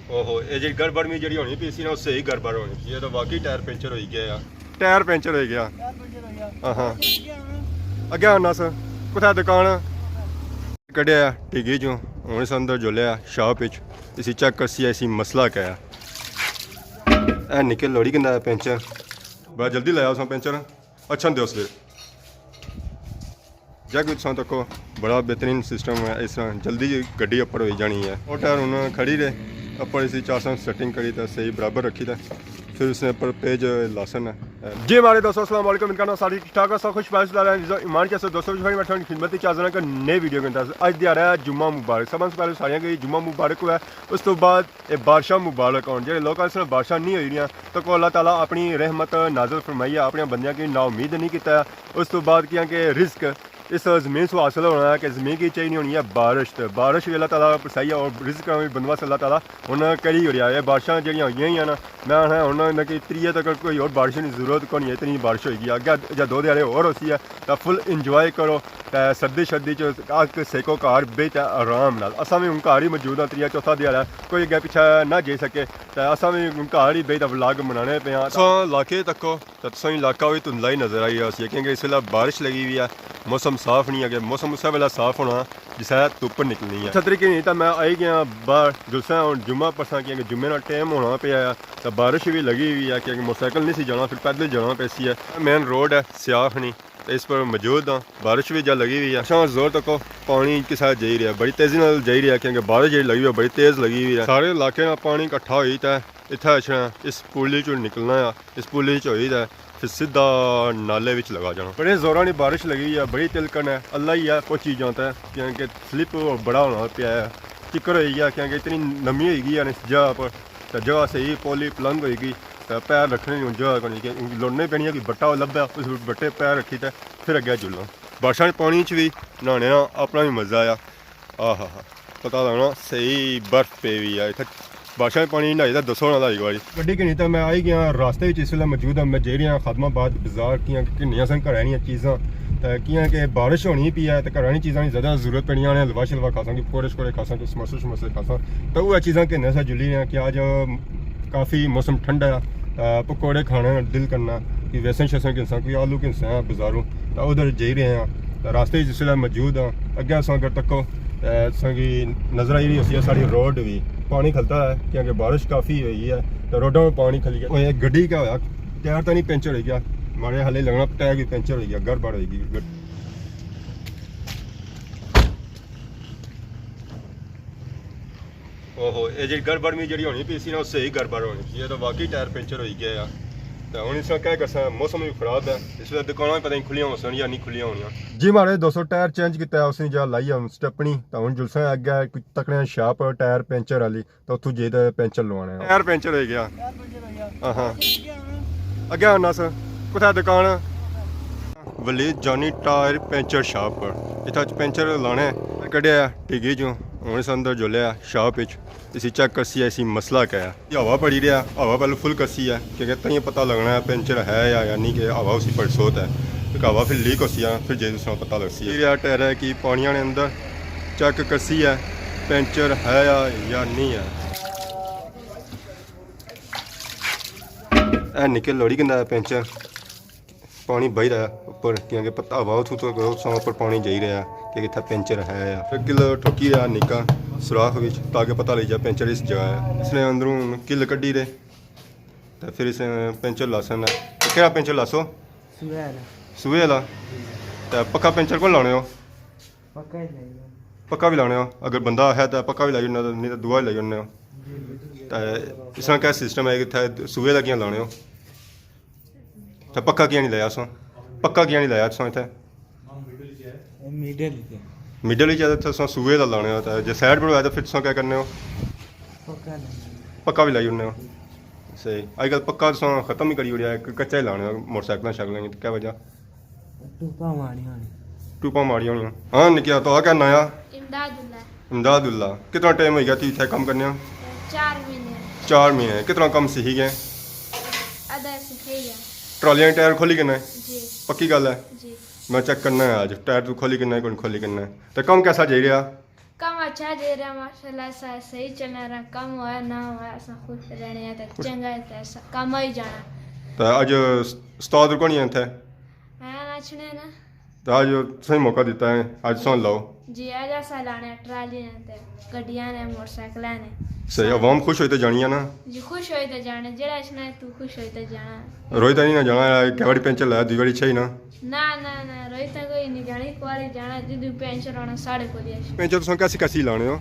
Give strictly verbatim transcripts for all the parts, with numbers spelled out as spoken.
اوہو، اے جیڑی گڑبڑ می جیڑی ہونی پی سی نا، او صحیح گڑبڑ ہونی پی سی۔ اے تاں واقعی ٹائر پنچر ہوئی گیا۔ ٹائر پنچر ہوئی گیا۔ ٹائر پنچر ہوئی گیا۔ ہاں ہاں۔ اگے آنا سا، کتھے دکان؟ کڈیا ڈگی چوں، ہن اس اندر جلیا شاپ وچ، اسی چیک کرسی، اسی مسئلہ کیا ہے۔ اے نکل لوڑی کندا ہے پنچر۔ بڑا جلدی لایا اساں پنچر، اچھا دیو سویر۔ جگ وچ تساں تکو، بڑا بہترین سسٹم ہے، اس طرح جلدی گڈی اپر ہوئی جانی ہے۔ موٹر ہن کھڑی رہے، اپر اسی چاساں سیٹنگ کری تے صحیح برابر رکھی تے پھر اس نے اپر پیج لاسن ہے۔ جی ہمارے دوستو، السلام علیکم، امید کرنا سارے ٹھیک ٹھاک ہو، سب خوش پاس دار ہیں۔ عزیزو، ایمان کے ساتھ دوستو، خوش پاس میں تھوڑی خدمت چ حاضر ہاں کہ نئے ویڈیو کے اندر۔ اج دیہاڑا ہے جمعہ مبارک، سب سے پہلے ساریاں کی جمعہ مبارک ہوا ہے۔ اس تو بعد اے بارشاں مبارک ہون، جیڑے لوکاں اس طرح بارشاں نہیں ہوئی رہیاں، تو کو اللہ تعالیٰ اپنی رحمت نازل فرمائی ہے، اپنے بندیاں کی نا امید نہیں کیتا ہے۔ اس تو بعد کیاں کہ رزق اس زمین سو حاصل ہونا ہے کہ زمین کی چاہیے نہیں ہونی ہے بارش، تے بارش بھی اللہ تعالیٰ پرسائی ہے اور رزق کا بھی بندوبست اللہ تعالیٰ ہن کری ہو رہا ہے۔ بارشاں جیڑیاں ہوئی ہیں نا، میں آخنا ہن انہاں کی تریے تک کوئی اور بارش کی ضرورت کونی ہے، اتنی بارش ہوئی گئی۔ اگے جا دو دیہاڑے اور ہوسی ہے، تاں فل انجوائے کرو۔ تے سردی شردی چ اگ سیکو گھر بہی تے آرام نال۔ اساں وی ہن گھر ہی موجود ہاں، تریا چوتھا دیہاڑا ہے، کوئی اگے پچھے نہ جائی سکے۔ تے اساں وی ہن گھر ہی بہی تے ولاگ بنانے پے ہاں۔ تساں علاقے تکو، تے تساں علاقہ وی دھندلا ہی نظر آئی رہیا سی، کیونکہ اس ویلے بارش لگی ہوئی ہے، موسم صاف نہیں ہے، کہ موسم اسے ویلے صاف ہونا جسے دھپ نکلنی ہے۔ چھتری کی نہیں تے میں آئی گیا باہر، جلساں ہن جمعہ پڑھساں، کیونکہ جمعے نا ٹائم ہونا پیا ہے، تے بارش وی لگی ہوئی ہے، کیونکہ موٹر سائیکل نہیں سی جانا، پھر پیدل جانا پیا سی ہے۔ مین روڈ ہے سیاخ نہیں، تے اس پر موجود ہاں۔ بارش وی جا لگی ہوئی ہے۔ اچھا، زور تکو پانی کسا جائی رہیا، بڑی تیزی نال جائی رہیا، کیونکہ بارش جیڑی لگی ہوئی ہے، بڑی تیز لگی ہوئی ہے۔ سارے علاقے نا پانی اکٹھا ہوئی تے اتھا اچھنا، اس پولی چوں نکلنا ہے، اس پولی چ ہوئی تے پھر سیدھا نالے وچ لگا جانا۔ بڑے زوراں نی بارش لگی ہوئی ہے، بڑی تلکن ہے، اللہ ہی ہے پہنچی جاں تے، کیونکہ سلپ بڑا ہونا پیا ہے، چکر ہوئی گیا، کیونکہ اتنی نمی ہوئی گئی ہے اس جگہ پر۔ تے جگہ صحیح پولی پلنگ ہوئی گئی، تے پیر رکھنے نی ہن جگہ کونی، کہ لوڑنے پینی ہے کہ بٹا لبھے، اس بٹے پیر رکھی تے پھر اگے جلنا۔ بارشاں نے پانی چ وی نہانے نا اپنا وی مزہ آیا۔ آہا ہا، پتہ لگنا صحیح برف پئی ہوئی ہے اتھے۔ بارشاں نے پانی نہائی تے دسو نا لائی واری۔ گڈی گھنی تے میں آئی گیا راستے وچ، اس ویلے موجود ہاں، میں جائی رہیا خادم آباد بازار، کیاں کہ گھنیاں سن گھراں نیاں چیزاں، تے کیاں کہ بارش ہونی پئی ہے تے گھراں نی چیزاں نی زیادہ ضرورت پینی ہے، حلوہ شلوہ کھاساں، کوئی پکوڑے شکوڑے کھاساں، کوئی سموسے شموسے کھاساں، تے اوہے چیزاں گھننے سا جلی رہے ہیں کہ اج کافی موسم ٹھنڈا ہے، تے پکوڑے کھانے نا دل کرنا، کوئی ویسن شیسن گھنساں، کوئی آلو گھنساں بازاروں، تے ادھر جائی رہے ہیں۔ تے راستے وچ اس ویلے موجود ہاں، اگے اساں اگر تکو تے اساں کی نظر آئی رہی ہوسی ہے ساڑی روڈ وی پانی کھلتا ہے، کیونکہ بارش کافی ہوئی ہے تے روڈاں میں پانی کھلی گیا۔ اوئے، گڈی کیا ہویا؟ ٹائر تاں نہیں پنچر ہوئی گیا؟ ماڑے حالے لگنا ٹائر وی پنچر ہوئی گیا، گڑبڑ ہوئی گئی۔ اوہو، اے جیڑی گڑبڑ می جیڑی ہونی پی سی نا، او صحیح گڑبڑ ہونی پی سی۔ اے تاں واقعی ٹائر پنچر ہوئی گیا۔ تے ہن اس نا کیا کرساں، موسم وی خراب ہے، اس ویلے دکاناں پتہ نہیں کھلیاں ہوسن یا نہیں کھلیاں ہونیاں۔ جی ماڑے دوستو، ٹائر چینج کیتا ہے، اس نی جا لائی ہے ہن سٹیپنی، تے ہن جلساں اگے کوئی تکنے شاپ ٹائر پنچر والی، تے اتھوں جائی تے پنچر لوانے آں۔ ٹائر پنچر ہوئی گیا۔ ہاں ہاں۔ اگے آنا سا، کتھے دکان؟ ولید جانی ٹائر پنچر شاپ پر۔ اتھا پنچر لانے، کڈیا ڈگی چوں، ہن اس اندر جلیا شاپ وچ۔ اسی چیک کرسی ہے، اسی مسئلہ کیا ہے۔ یہ ہوا پڑی رہیا، ہوا پہلے فل کرسی ہے، کیونکہ تائیں پتہ لگنا ہے پنچر ہے یا، یا نہیں، کہ ہوا اسی پر سوت ہے، کیونکہ ہوا پھر لیک ہوسی ہے، پھر جے اس نا پتہ لگسی ہے۔ یہ رہیا ٹائر ہے کہ پانی آنے اندر چیک کرسی ہے، پنچر ہے یا، یا نہیں ہے۔ اے نکل لوڑی کندا ہے پنچر۔ پانی بہی رہیا اوپر، کیونکہ پتہ ہوا اتھوں تو کرو، ساں اوپر پانی جائی رہیا کہ کتھا پنچر ہے یا۔ کل ٹھوکی رہیا نکا سوراخ وچ، تاکہ پتہ لگ جائے پنچر اس جگہ ہے۔ اس نے اندروں کل کڈی رہے، تے پھر اس نے پنچر لاسن ہے۔ تے کیڑا پنچر لاسو؟ سوئے والا۔ سوئے والا؟ تے پکا پنچر کون لانے ہو؟ پکا ہی لائی ہو۔ پکا بھی لانے ہو؟ اگر بندہ ہے تے پکا بھی لائی ہونا، نہیں تے دعا ہی لائی ہونے ہو۔ جی، جی۔ تے اس طرح کیا سسٹم ہے کہ اتھے سوئے والا کیاں لانے ہو؟ تے پکا کیاں نہیں لایا تساں؟ پکا کیاں نہیں لایا تساں اتھے؟ اے مڈل ہی ہے۔ مڈل ہی ہے، تے تساں سوئے دا لانے ہو، تے جے سائیڈ پر ہویا تے پھر تساں کیا کرنے ہو؟ پکا لانے ہو۔ پکا بھی لائی ہونے ہو۔ صحیح۔ اج کل پکا تساں ختم ہی کری اوڑیا، ک-، کچا ہی لانے ہو موٹر سائیکلاں شائیکلاں کی، کیا وجہ؟ ٹوپاں ماڑیاں ہونی۔ ٹوپاں ماڑیاں ہونیاں۔ ہاں، نکیا تو آ کیا ناں آ؟ امداد اللہ۔ امداد اللہ۔ کتنا ٹائم ہوئی گیا تھی اتھے کم کرنے آ؟ چار مہینے۔ چار مہینے۔ کتنا کم سیکھی گئے؟ ادھا سیکھی گیا۔ ٹرالیاں ٹائر کھولی کنے؟ جی۔ پکی گل ہے؟ جی۔ میں چیک کرنا ہے اج، ٹائر تو کھولی کنے، کون کھولی کنے۔ تے کم کیسا جائی رہیا؟ کم اچھا جے رہا، ماشاءاللہ، سا-، صحیح چلنا رہا، کم ہویا نہ ہویا، اساں خوش رہنے ہیں تے چنگا ہے تے اساں کم آئی جانا۔ تے اج استاد کون ہی اتھے؟ ہاں، اچھنے نا۔ تے اج تساں موقع دیتا ہے، اج سن لاؤ۔ جی، اج اساں لانے ٹرالی نے تے گڈیاں نے، موٹر سائیکلاں نے۔ صحیح، عوام خوش ہوئی تے جانی ہے نا؟ جی، خوش ہوئی تے جانے، جیڑا اچھنا ہے تو خوش ہوئی تے جانا۔ روئی تے نہیں نہ جانا، ایک واری پینچر لایا، دوئی واری چھئی نا۔ نہ، نہ، نہ، روئی تے کوئی نہیں جانا، ایک واری جانا، جدوں پینچر ہونا ساڑے کول ہی اچھنا۔ پینچر تساں کیسی کیسی لانے ہو؟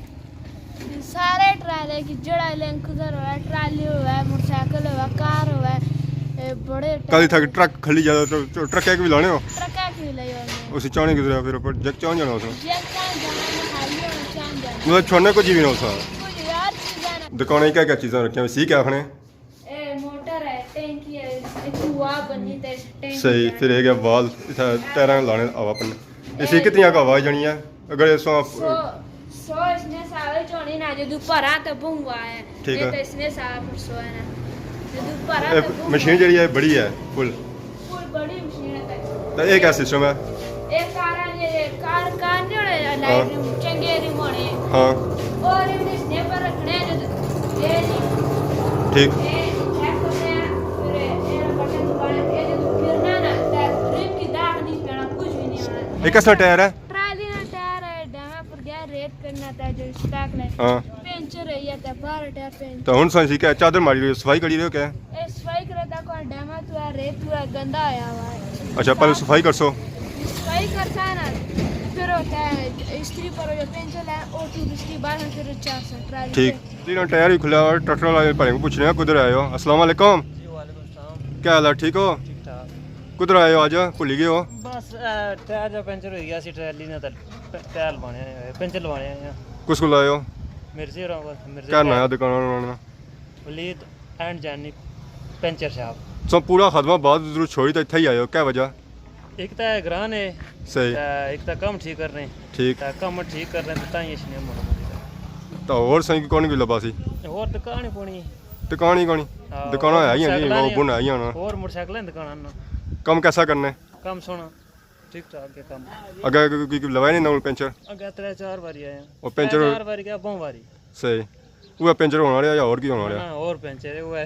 سارے ٹرالے کی، جیڑا لینگ کروزر ہوئے، ٹرالی ہوئے، موٹر سائیکل ہوئے، کار ہوئے، اے بڑے کدی تک ٹرک کھلی جاتا تو، تو ٹرک ایک بھی لانے ہو؟ ٹرک ایک بھی لائی ہونے۔ اسی چانے کی ضرورت پھر اوپر جگ چان جانا ہوسا۔ جگ چان جانا، خالی ہونا چان جانا۔ مطلب چھوڑنے کو جی بھی نہ ہوسا۔ کچھ یار چیزاں نا۔ دکانیں کیا کیا چیزاں رکھیاں ہوئی سی کیا آخنے؟ اے موٹر ہے، ٹینکی ہے، اے چوہا بنی تے ٹینکی صحیح، ہے۔ پھر اے گیا وال، اتھا ٹائراں لانے ہوا پن۔ اسی اے کتنی آ ہوا جانی ہے؟ اگر اس سو، سو، سو اس نے سال چونی نا، جدو بھرا تے بھونگا ہے۔ ٹھیک اے ہے۔ تے اس نے سال پر سو ہے نا۔ جدو بھرا اے تے بھونگا مشین ہے۔ جڑی ہے بڑی ہے، فل۔ فل بڑی مشین ہے تے۔ تے اے کیا سسٹم ہے؟ اے کاراں نے، کار، کار نہیں ہونے، ہاں۔ لائٹ ریم، چنگے ریم ہونے۔ ہاں۔ اور اس نے پر رکھنے جو اے نہیں۔ ٹھیک۔ اے چیک کرنے ہیں، پھر اے بٹن دبانے، اے جو پھرنا نا، تے ریم کی داغ نہیں پینا، کچھ بھی نہیں ہونا۔ اے کس طرح ٹائر ہے؟ ٹرالی نا ٹائر ہے، ڈیما پر گیا ریت کرنا تے جو اسپیک نے۔ ہاں۔ پینچر ہے یا تے باہر ٹائر پینچر۔ تو ہن سائیں جی کیا چادر ماری رہے ہو، صفائی کری رہے ہو کیا؟ اے صفائی کرے تے کوئی ڈیما تو ہے، ریت تو ہے، گندا ہویا ہوا ہے۔ اچھا، پہلے صفائی کرسو؟ صفائی کرتا ہے نا، پھر ہوتا ہے استری پر جو پینچر ہے، او ٹو استری بعد میں پھر چار سو ٹرالی ٹھیک۔ پہ۔ تیرا ٹائر ہی کھلا ہوا، ٹریکٹر والے بھائی کو پوچھنے ہیں، کدھر آئے ہو؟ السلام علیکم۔ جی، وعلیکم السلام۔ کیا حال ہے، ٹھیک ہو؟ ٹھیک ٹھاک۔ کدھر آئے ہو آج؟ بھلی گئے ہو؟ بس، اے، ٹائر جا پنچر ہوئی گیا سی، ٹرالی نے تے پ-، ٹائر لوانے آئے، پنچر لوانے آئے ہیں۔ کس کو لائے ہو؟ مرزی ہوراں کو، مرزی کیا ٹائر۔ ناں ہے دکان ہونا؟ ولید اینڈ جینک پنچر شاپ۔ سو پورا خدمہ باد ضرور چھوڑی تے اتھے ہی آئے ہو، کیا وجہ؟ ایک تاں گران ہے، صحیح۔ تے ایک تاں کم ٹھیک کرنے۔ ٹھیک۔ تے کم ٹھیک کرنے تے تاں ہی اچھنے موڑ موڑ۔ تے ہور سائیں کون بھی لبا سی؟ ہور دکان ہی کونی۔ دکان ہی کونی؟ ہاں، دکاناں ہور ہے ہی ہیں جی، موٹرسائیکلاں وہ نے۔ بن آئی ہیں نا۔ ہور موٹرسائیکلاں دی دکان آنا۔ کم کیسا کرنے؟ کم سونا، ٹھیک ٹھاک ہے کم۔ اگے کوئی، کوئی لوایا نہیں نہ پینچر؟ اگے ترے چار باری آیا۔ وہ پینچر ترے چار باری کیا، بہوں باری۔ صحیح۔ وہ پینچر ہونا رہا یا اور کی ہونا رہا؟ ہاں، اور پینچر ہے، وہ ہے۔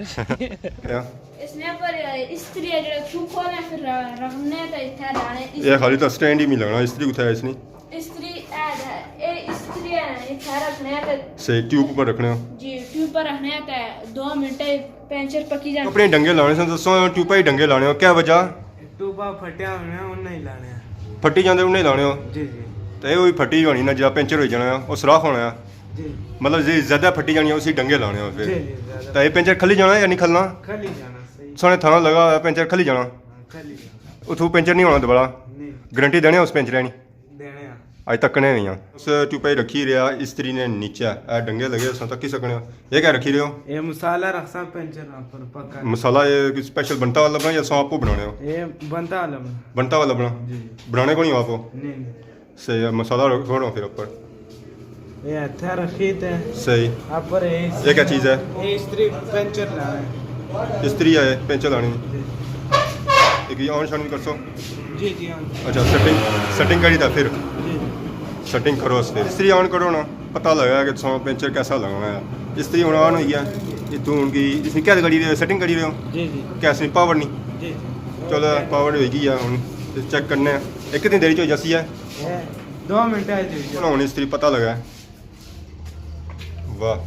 کیا؟ اس نے پر استری ہے، جڑا چوکو نے پھر رکھنے تے اتھے لانے۔ یہ خالی تو سٹینڈ ہی نہیں لگنا، استری کتھے ہے اس نے؟ استری اے ہے، اے استری ہے، اتھے رکھنے تے صحیح، ٹیوب پر رکھنے ہو؟ جی، ٹیوب پر رکھنے تے دو منٹ پینچر پکی جانا۔ اپنے ڈنگے لانے سن، دسو، ٹیوبا ہی ڈنگے لانے ہو، کیا وجہ؟ ٹیوبا پھٹیا ہونا، انہاں ہی لانے ہیں۔ پھٹی جاندے، انہاں ہی لانے ہو؟ جی، جی۔ تے اوہی پھٹی ہونی نا، جیڑا پینچر ہوئی جانا ہے، او سوراخ ہونا ہے۔ جی۔ مطلب، جی زیادہ پھٹی جانی ہے، اسی ڈنگے لانے ہو پھر۔ جی، جی، زیادہ۔ تے اے پینچر کھلی جانا ہے یا نہیں کھلنا؟ کھلی جانا، صحیح۔ سانے تھانا لگا ہوا ہے، پینچر کھلی جانا؟ ہاں، کھلی جانا۔ اتھوں پینچر نہیں ہونا دوبارہ؟ نہیں۔ گارنٹی دینے اس پینچر نی؟ دینے آں۔ اج تکنے نہیں آں۔ اس ٹیوبا ہی رکھی رہیا، استری نے نیچے، اے ڈنگے لگے، اساں تکی سکنے ہو۔ یہ کیا رکھی رہے ہو؟ یہ مسالہ رکھساں پینچر پر پکا۔ مسالہ یہ کوئی سپیشل بنتا والا بنا یا سو آپ بنانے ہو؟ یہ بنتا والا بنا۔ بنتا والا بنا؟ جی۔ بنانے کو نہیں ہو آپ؟ نہیں، نہیں۔ صحیح ہے، مسالہ رکھ چھوڑو پھر اوپر۔ یہ اتھا رکھی تے۔ صحیح۔ اپر یہ یہ کیا چیز ہے؟ یہ استری پینچر لانا ہے۔ استری ہے، پینچر لانی۔ جی۔ ایک یہ آن شان بھی کرسو؟ جی، جی، آن۔ اچھا، سیٹنگ، سیٹنگ کری تھا پھر؟ جی، جی۔ سیٹنگ کرو اس پھر۔ استری آن کرو نا، پتہ لگا کہ تساں پینچر کیسا لگانا ہے۔ استری ہن آن ہوئی ہے، یہ تو ہن کی اس نے کیا کری رہے ہو؟ سیٹنگ کری رہے ہو؟ جی، جی۔ کیا اس نے پاور نہیں؟ جی، جی۔ چلو، پاور ہوئی گئی ہے ہن، چیک کرنے ہیں۔ ایک دن دیری چ ہو جاسی ہے؟ دو منٹ ہے جی۔ ہن استری پتہ لگا ہے۔ واہ۔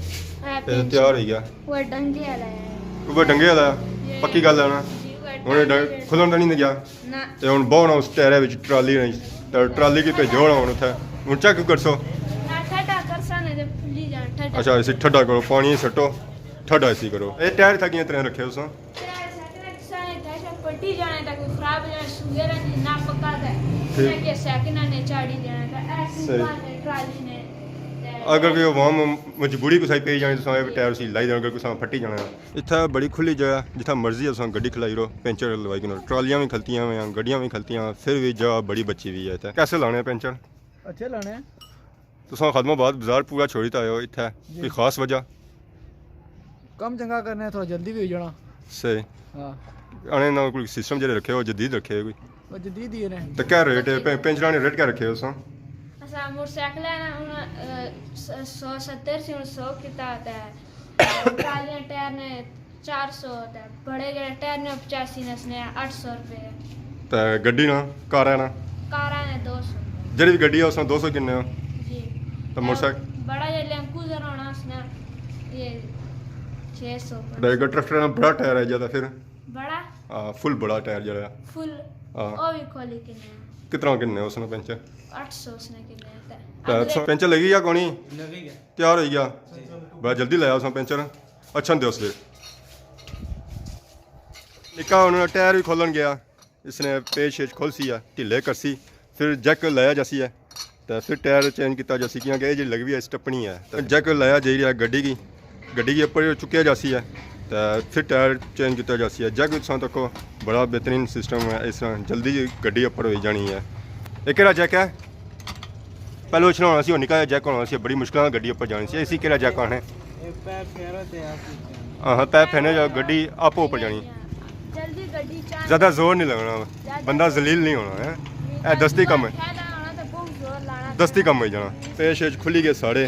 ہاں، اے تیار ہوئی گیا۔ وہ ڈنگے والا ہے۔ وہ ڈنگے والا ہے؟ یہ پکی گل ہے نا؟ جی، وہ ہن یہ ڈنگ-، ڈنگے۔ کھلن تو نہیں گیا؟ نہ۔ تے ہن بہو نا اس ٹائرے وچ، ٹرالی وچ۔ تے ٹرالی کی بھیجو نا ہن اتھے۔ ہن چیک کرسو؟ ہاں، ٹھڈا کرساں نا تے پھلی جان، ٹھڈا۔ اچھا، اسی ٹھڈا کرو، پانی سٹو، ٹھڈا اسی کرو۔ اے ٹائر تھا کیاں طرح رکھے ہو سو؟ ٹائر سیکنڈ سارے ٹائر پٹی جانے تک خراب ہو جانے، سوئے رہنے نہ پکا تے۔ ٹھیک۔ کہ سیکنڈ نے چاڑی دینا تھا، ایسی صحیح۔ بات ہے، ٹرالی نے۔ اگر کوئی عوام مجبوری کسائی پئی جانی، تساں اے ٹائر اسی لائی دینا، اگر کساں پھٹی جانا۔ اتھا بڑی کھلی جگہ، جتھا مرضی اساں گڈی کھلائی رو، پینچر لوائی کنو، ٹرالیاں بھی کھلتیاں ہوئیاں، گڈیاں بھی کھلتیاں، پھر بھی جگہ بڑی بچی ہوئی ہے اتھا۔ کیسے لانے ہیں پینچر؟ اچھے لانے ہیں۔ تساں خادم آباد بازار پورا چھوڑی تے آئے ہو اتھے، جی۔ کوئی خاص وجہ؟ کم چنگا کرنے، تھوڑا جلدی بھی ہو جانا۔ صحیح۔ ہاں۔ آنے نال کوئی سسٹم جیڑے رکھے ہو، جدید رکھے ہو کوئی؟ وہ جدید ہی نے۔ تے کیا ریٹ ہے؟ پین-، پینچراں نے ریٹ کیا رکھے ہو تساں؟ موٹر سائیکل ہے نا، ہن، اے، س-، سو ستر سی، ہن سو کیتا تے ٹرالیاں ٹائر نے چار سو، تے بڑے جیڑے ٹائر نے پچاسی نے، اس نے اٹھ سو روپے۔ تے گڈی نا، کاراں نا؟ کاراں نے دو سو۔ جیڑی وی گڈی ہے، اس نا دو سو گھننے ہو؟ جی۔ تے موٹر سائیکل؟ بڑا جیڑا لینڈ کروزر ہونا، اس نا یہ چھ سو۔ تے اگر ٹریکٹر نا بڑا ٹائر ہے جیڑا، پھر؟ بڑا؟ ہاں، فل بڑا ٹائر جیڑا۔ فل؟ ہاں۔ او وی کھولی گھننے۔ کتنا گھننے اس نا پنچر؟ اٹھ سو اس نے گھننے۔ تے اٹھ سو پنچر لگی گیا کونی؟ لگی گیا۔ تیار ہوئی گیا؟ جی۔ بڑا جلدی لایا اس نا پنچر۔ اچھا، دیو اس دے۔ نکا ہن ٹائر وی کھولن گیا، اس نے پیچ شیچ کھولسی ہے، ڈھیلے کرسی، پھر جیک لایا جاسی ہے، تے پھر ٹائر چینج کیتا جاسی، کیونکہ اے جیڑی لگی ہوئی ہے، سٹپنی ہے۔ تے جیک لایا جائی رہیا گڈی کی، گڈی کے اپر چکیا جاسی ہے، تے پھر ٹائر چینج کیتا جاسی ہے۔ جیک تساں تکو، بڑا بہترین سسٹم ہے، اس طرح جلدی گڈی اپر ہوئی جانی ہے۔ اے کیڑا جیک ہے؟ پہلے اچھنا ہونا سی، ہن نکا جیک ہونا سی، بڑی مشکل نال گڈی اپر جانی سی۔ اسی کیڑا جیک آخنے؟ اے پے پھیرو تے آسی۔ ہاں، ہاں، پے پھیرنے جو گڈی آپ اپر جانی۔ جلدی گڈی چاہ زیادہ زور نہیں لگنا، زیادہ بندہ زور۔ ذلیل نہیں ہونا ہے۔ نہیں، اے دستی کم ہے۔ زیادہ ہونا تے بہت زور لانا دستی پڑنا۔ کم ہوئی جانا۔ پیچ شیچ کھلی گئے سارے،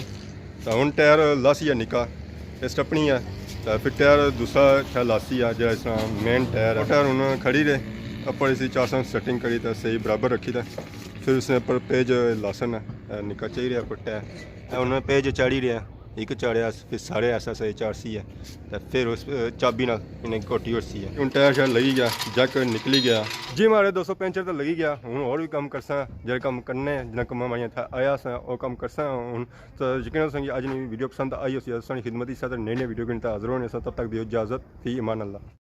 تے ہن ٹائر لاسی ہے نکا، اے سٹپنی ہے، تے پھر ٹائر دوسرا شاید لاسی ہے، جیڑا اس طرح مین ٹائر ہے۔ ٹائر ہن کھڑی رہے، اپر اسی چار سو سیٹنگ کری تے صحیح برابر رکھی تے پھر اس نے اپر پیچ لاسن ہے، اے نکا چائی رہیا اپر ٹائر۔ اے ہن پیچ چاڑی رہیا، ایک چاڑیا، پھر سارے ایسا ایسا چارسی ہے، تے پھر اس، اے، چابی نال انہیں گھوٹی اٹھسی ہے۔ ہن ٹائر شائر لگی گیا، جیک نکلی گیا۔ جی ماڑے دوستو، پنچر تے لگی گیا، ہن ہور وی کم کرساں، جیڑے کم کرنے، جنہاں کماں ماڑیاں تھا آیا ساں، او کم کرساں ہن۔ تے یقیناً تساں کی اج نی ویڈیو پسند آئی ہوسی، تساں نی خدمت اچ ساں تے نئی نئی ویڈیو گھنی تے حاضر ہونے ساں، تب تک دیو اجازت، فی امان اللہ۔